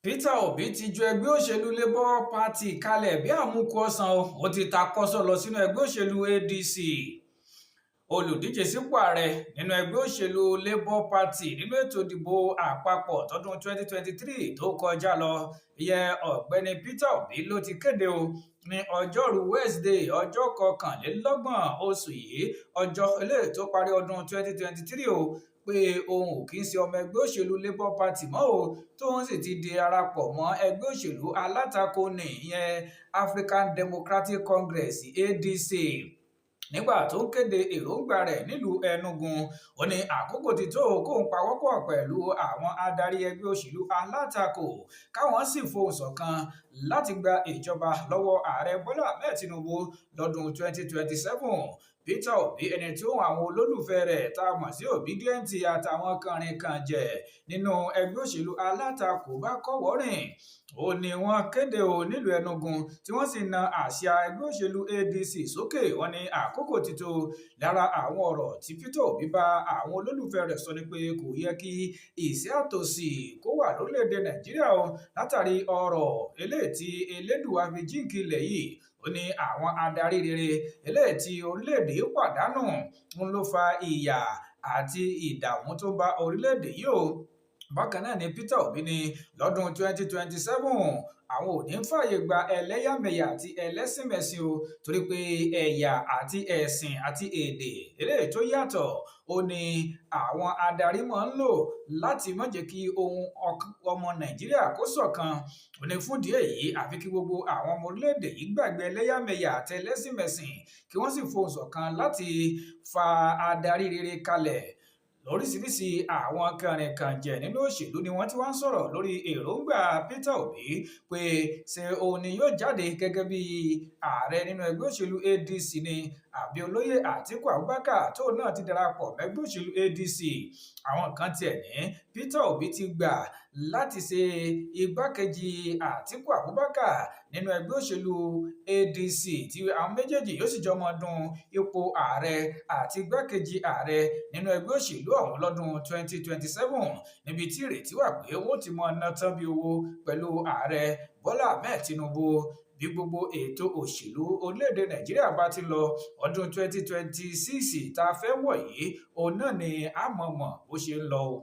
Peter Obi ti ju ẹgbẹ́ òṣèlú Labour Party kalẹ̀ bí àmúkù ọ̀sán. Ó ti ta kọ́sọ́ lọ sínú ẹgbẹ́ òṣèlú ADC. Olùdíje sípò ààrẹ nínú ẹgbẹ́ òṣèlú Labour Party nínú ètò ìdìbò àpapọ̀ tọdún 2023 tó kọjá lọ, ìyẹn Ọ̀gbẹ́ni Peter Obi, ló ti kéde o ní ọjọ́rú Wednesday, ọjọ́ 21 oṣù yìí, ọjọ́ eléyìí tó parí ọdún 2023 o, pé òun ò kí ń ṣe ọmọ ẹgbẹ́ òṣèlú Labour Party mọ́ o, tóun sì ti di arapọ̀ mọ́ ẹgbẹ́ òṣèlú alátakò ní, ìyẹn African Democratic Congress, ADC. Nígbà tó ń kéde èròǹgbà rẹ̀ nílùú Enugu, ó ní àkókò ti tó kóun pawọ́pọ̀ pẹ̀lú àwọn adarí ẹgbẹ́ òṣèlú alátakò, káwọn sì fohùn ṣọ̀kan láti gba ìjọba lọ́wọ́ Ààrẹ Bọ́lá Ahmed Tinubu lọ́dún 2027. Peter Obi, ẹni tí ó àwọn olólùfẹ́ rẹ̀ tá a mọ̀ sí Obidient àtàwọn kànrìnkànjẹ̀ nínú ẹgbẹ́ òṣèlú alátakò bá kọ́wọ̀ọ́rìn, ó ní wọ́n kéde o nílùú Enugu, tí wọ́n sì na àsíá ẹgbẹ́ òṣèlú ADC sókè. Wọ́n ní àkókò ti tó. Lára àwọn ọ̀rọ̀ tí Peter Obi bá àwọn olólùfẹ́ rẹ̀ sọ ni pé kò yẹ kí ìṣẹ́ àtòsí kó wà lórílẹ̀‐èdè Nàìjíríà o, látàrí ọ̀rọ̀ eléyìí tí Elédùà fi jíǹkí ilẹ̀ yìí. Ó ní àwọn adarí rere eléyìí tí orílẹ̀-èdè pàdánù ń ló fa ìyà àti ìdààmú tó bá orílẹ̀-èdè yìí o. Bákan náà ni Peter Obi ní lọ́dún 2027, àwọn ò ní fààyè gba ẹlẹ́yàmẹ̀yà àti ẹlẹ́sìnmẹ̀sìn o, torí pé ẹ̀yà àti ẹ̀sìn àti èdè eléyìí tó yàtọ̀, ó ní àwọn adarí máa ń lò láti má jẹ́ kí ohun ọmọ Nàìjíríà kó ṣọ̀kan. Ó ní fún ìdí èyí, àfi kí gbogbo àwọn ọmọ orílẹ̀-èdè yìí gbàgbé ẹlẹ́yàmẹ̀yà àti ẹlẹ́sìnmẹ̀sìn, kí wọ́n sì fohùn ṣọ̀kan láti fa adarí rere kalẹ̀. Lóríṣiríṣi àwọn kànrìnkànjẹ̀ nínú òṣèlú ni wọ́n ti wá ń sọ̀rọ̀ lórí èròǹgbà Peter Obi, pé ṣé òun ni yóò jáde gẹ́gẹ́ bí ààrẹ nínú ẹgbẹ́ òṣèlú ADC ni, àbí olóyè Àtíkù Abubakar tóun náà ti darapọ̀ mẹ́gbẹ́ òṣèlú ADC. Àwọn kan tiẹ̀ ní Peter Obi ti gbà láti ṣe igbákejì Àtíkù Abubakar nínú ẹgbẹ́ òṣèlú ADC, tí àwọn méjèèjì yóò sì jọ máa dun ipò ààrẹ àti igbákejì ààrẹ nínú ẹgbẹ́ òṣèlú ọ̀hún lọ́dún 2027, níbi tí ìrètí wà pé wọ́n ti máa ná tán bí owó pẹ̀lú Ààrẹ Bọ́lá Ahmed Tinubu. Bí gbogbo ètò òṣèlú orílẹ̀-èdè Nàìjíríà bá ti lọ, ọdún 2026 tá a fẹ́ wọ̀ yìí, òun náà ni a mọ̀ mọ̀ bó ṣe ń lọ o.